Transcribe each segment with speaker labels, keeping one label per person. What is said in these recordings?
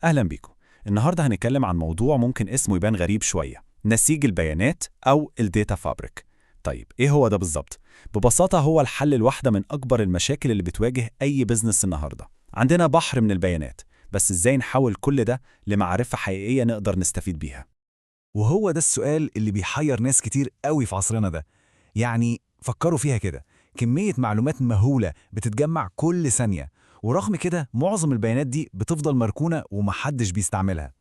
Speaker 1: أهلا بيكم. النهاردة هنتكلم عن موضوع ممكن اسمه يبان غريب شوية، نسيج البيانات أو ال data fabric. طيب إيه هو ده بالظبط؟ ببساطة هو الحل لواحدة من أكبر المشاكل اللي بتواجه أي business النهاردة. عندنا بحر من البيانات، بس إزاي نحول كل ده لمعرفة حقيقية نقدر نستفيد بيها؟
Speaker 2: وهو ده السؤال اللي بيحير ناس كتير قوي في عصرنا ده. يعني فكروا فيها كده، كمية معلومات مهولة بتتجمع كل ثانية، ورغم كده معظم البيانات دي بتفضل مركونة ومحدش بيستعملها.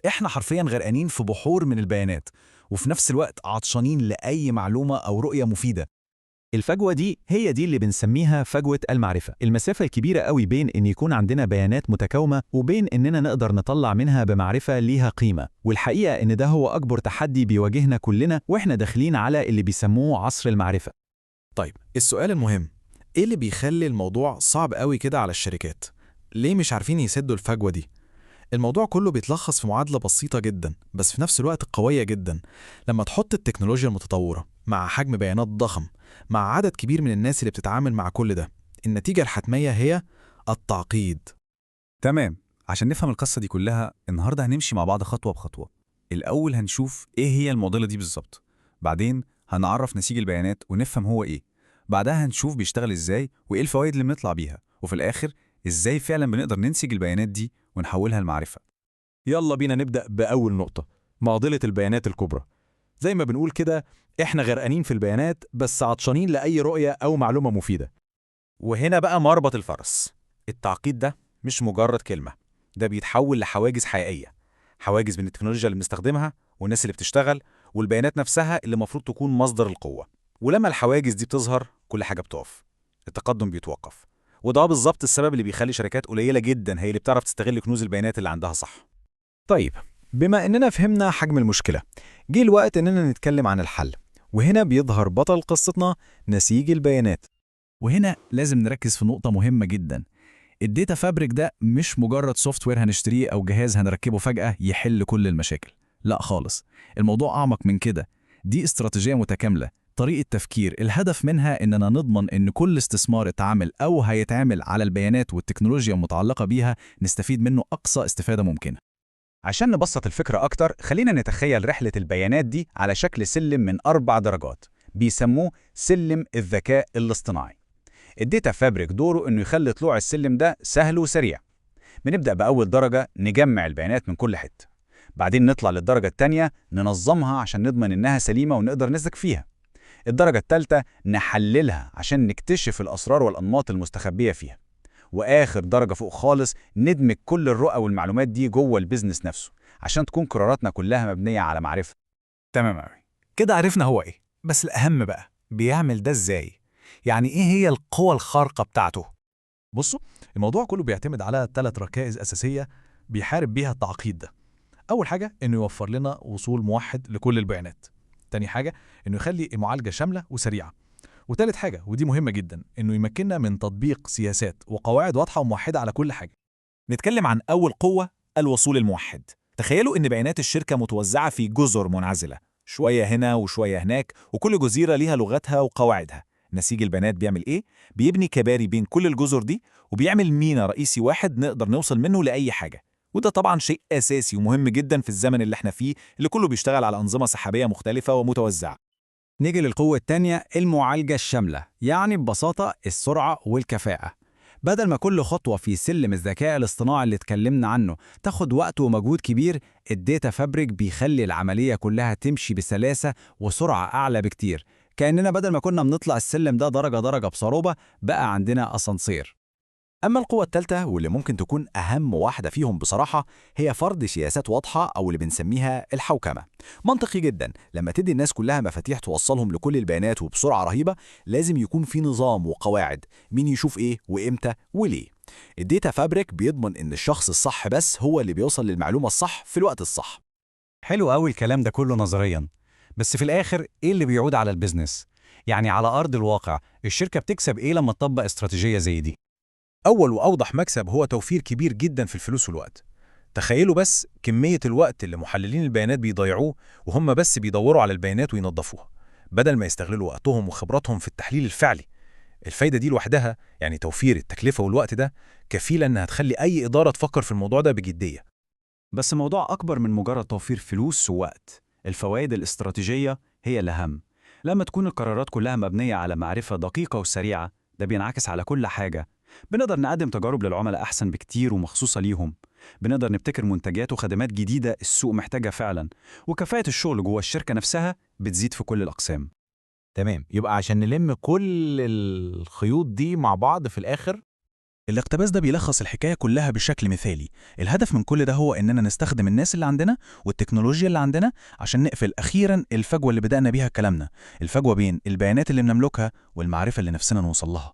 Speaker 2: احنا حرفيا غرقانين في بحور من البيانات، وفي نفس الوقت عطشانين لأي معلومة أو رؤية مفيدة.
Speaker 3: الفجوة دي هي دي اللي بنسميها فجوة المعرفة، المسافة الكبيرة قوي بين إن يكون عندنا بيانات متكومة وبين إننا نقدر نطلع منها بمعرفة ليها قيمة. والحقيقة إن ده هو أكبر تحدي بيواجهنا كلنا وإحنا داخلين على اللي بيسموه عصر المعرفة.
Speaker 4: طيب السؤال المهم، ايه اللي بيخلي الموضوع صعب قوي كده على الشركات؟ ليه مش عارفين يسدوا الفجوة دي؟ الموضوع كله بيتلخص في معادلة بسيطة جدا بس في نفس الوقت قوية جدا. لما تحط التكنولوجيا المتطورة مع حجم بيانات ضخم مع عدد كبير من الناس اللي بتتعامل مع كل ده، النتيجة الحتمية هي التعقيد.
Speaker 2: تمام، عشان نفهم القصة دي كلها النهاردة هنمشي مع بعض خطوة بخطوة. الأول هنشوف إيه هي المعضلة دي بالظبط، بعدين هنعرف نسيج البيانات ونفهم هو إيه، بعدها هنشوف بيشتغل إزاي وإيه الفوائد اللي بنطلع بيها، وفي الآخر إزاي فعلا بنقدر ننسج البيانات دي ونحولها لمعرفة.
Speaker 5: يلا بينا نبدأ بأول نقطة، معضلة البيانات الكبرى. زي ما بنقول كده، إحنا غرقانين في البيانات بس عطشانين لأي رؤية أو معلومة مفيدة.
Speaker 6: وهنا بقى مربط الفرس. التعقيد ده مش مجرد كلمة، ده بيتحول لحواجز حقيقية، حواجز بين التكنولوجيا اللي بنستخدمها والناس اللي بتشتغل والبيانات نفسها اللي المفروض تكون مصدر القوة. ولما الحواجز دي بتظهر كل حاجة بتقف، التقدم بيتوقف. وده بالظبط السبب اللي بيخلي شركات قليلة جدا هي اللي بتعرف تستغل كنوز البيانات اللي عندها صح.
Speaker 4: طيب بما إننا فهمنا حجم المشكلة، جه الوقت إننا نتكلم عن الحل، وهنا بيظهر بطل قصتنا، نسيج البيانات.
Speaker 2: وهنا لازم نركز في نقطة مهمة جدا. ال data fabric ده مش مجرد software هنشتريه أو جهاز هنركبه فجأة يحل كل المشاكل، لا خالص. الموضوع أعمق من كده. دي استراتيجية متكاملة، طريقة تفكير الهدف منها إننا نضمن إن كل استثمار اتعمل أو هيتعمل على البيانات والتكنولوجيا المتعلقة بيها نستفيد منه أقصى استفادة ممكنة.
Speaker 6: عشان نبسط الفكرة أكتر، خلينا نتخيل رحلة البيانات دي على شكل سلم من 4 درجات بيسموه سلم الذكاء الاصطناعي. ال data fabric دوره إنه يخلي طلوع السلم ده سهل وسريع. بنبدأ بأول درجة، نجمع البيانات من كل حتة. بعدين نطلع للدرجة التانية، ننظمها عشان نضمن إنها سليمة ونقدر نثق فيها. الدرجة التالتة نحللها عشان نكتشف الأسرار والأنماط المستخبية فيها. وآخر درجة فوق خالص، ندمج كل الرؤى والمعلومات دي جوه ال business نفسه عشان تكون قراراتنا كلها مبنية على معرفة.
Speaker 7: تمام أوي، كده عرفنا هو إيه، بس الأهم بقى بيعمل ده إزاي؟ يعني إيه هي القوة الخارقة بتاعته؟
Speaker 5: بصوا، الموضوع كله بيعتمد على 3 ركائز أساسية بيحارب بيها التعقيد ده. أول حاجة إنه يوفر لنا وصول موحد لكل البيانات. تاني حاجة إنه يخلي المعالجة شاملة وسريعة. وتالت حاجة، ودي مهمة جدا، إنه يمكننا من تطبيق سياسات وقواعد واضحة وموحدة على كل حاجة.
Speaker 6: نتكلم عن أول قوة، الوصول الموحد. تخيلوا إن بيانات الشركة متوزعة في جزر منعزلة، شوية هنا وشوية هناك، وكل جزيرة ليها لغتها وقواعدها. نسيج البيانات بيعمل إيه؟ بيبني كباري بين كل الجزر دي، وبيعمل مينا رئيسي واحد نقدر نوصل منه لأي حاجة. وده طبعا شيء أساسي ومهم جدا في الزمن اللي احنا فيه، اللي كله بيشتغل على أنظمة سحابية مختلفة ومتوزعة.
Speaker 8: نيجي للقوة التانية، المعالجة الشاملة، يعني ببساطة السرعة والكفاءة. بدل ما كل خطوة في سلم الذكاء الاصطناعي اللي اتكلمنا عنه تاخد وقت ومجهود كبير، ال data fabric بيخلي العملية كلها تمشي بسلاسة وسرعة أعلى بكتير. كأننا بدل ما كنا بنطلع السلم ده درجة درجة بصعوبة، بقى عندنا أسانسير.
Speaker 6: أما القوة الثالثة، واللي ممكن تكون أهم واحدة فيهم بصراحة، هي فرض سياسات واضحة أو اللي بنسميها الحوكمة. منطقي جدا، لما تدي الناس كلها مفاتيح توصلهم لكل البيانات وبسرعة رهيبة، لازم يكون في نظام وقواعد، مين يشوف إيه وإمتى وليه. ال data fabric بيضمن إن الشخص الصح بس هو اللي بيوصل للمعلومة الصح في الوقت الصح.
Speaker 7: حلو قوي الكلام ده كله نظريا، بس في الآخر إيه اللي بيعود على ال business؟ يعني على أرض الواقع الشركة بتكسب إيه لما تطبق استراتيجية زي دي؟
Speaker 4: أول وأوضح مكسب هو توفير كبير جدا في الفلوس والوقت. تخيلوا بس كمية الوقت اللي محللين البيانات بيضيعوه وهم بس بيدوروا على البيانات وينظفوها، بدل ما يستغلوا وقتهم وخبراتهم في التحليل الفعلي. الفايدة دي لوحدها، يعني توفير التكلفة والوقت ده، كفيلة إنها تخلي أي إدارة تفكر في الموضوع ده بجدية.
Speaker 7: بس الموضوع أكبر من مجرد توفير فلوس ووقت. الفوائد الاستراتيجية هي الأهم. لما تكون القرارات كلها مبنية على معرفة دقيقة وسريعة، ده بينعكس على كل حاجة. بنقدر نقدم تجارب للعملاء أحسن بكتير ومخصوصة ليهم. بنقدر نبتكر منتجات وخدمات جديدة السوق محتاجها فعلا، وكفاءة الشغل جوه الشركة نفسها بتزيد في كل الأقسام.
Speaker 9: تمام، يبقى عشان نلم كل الخيوط دي مع بعض في الآخر،
Speaker 2: الاقتباس ده بيلخص الحكاية كلها بشكل مثالي. الهدف من كل ده هو إننا نستخدم الناس اللي عندنا والتكنولوجيا اللي عندنا عشان نقفل أخيراً الفجوة اللي بدأنا بيها كلامنا، الفجوة بين البيانات اللي بنملكها والمعرفة اللي نفسنا نوصل لها.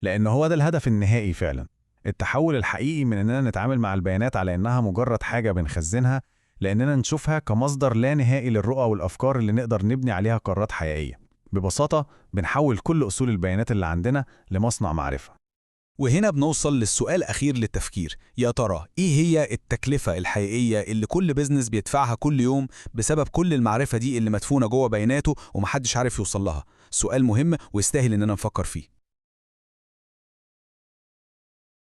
Speaker 4: لأن هو ده الهدف النهائي فعلا، التحول الحقيقي من إننا نتعامل مع البيانات على إنها مجرد حاجة بنخزنها، لأننا نشوفها كمصدر لا نهائي للرؤى والأفكار اللي نقدر نبني عليها قرارات حقيقية. ببساطة بنحول كل أصول البيانات اللي عندنا لمصنع معرفة.
Speaker 10: وهنا بنوصل للسؤال الأخير للتفكير، يا ترى إيه هي التكلفة الحقيقية اللي كل business بيدفعها كل يوم بسبب كل المعرفة دي اللي مدفونة جوه بياناته ومحدش عارف يوصل لها؟ سؤال مهم ويستاهل إننا نفكر فيه.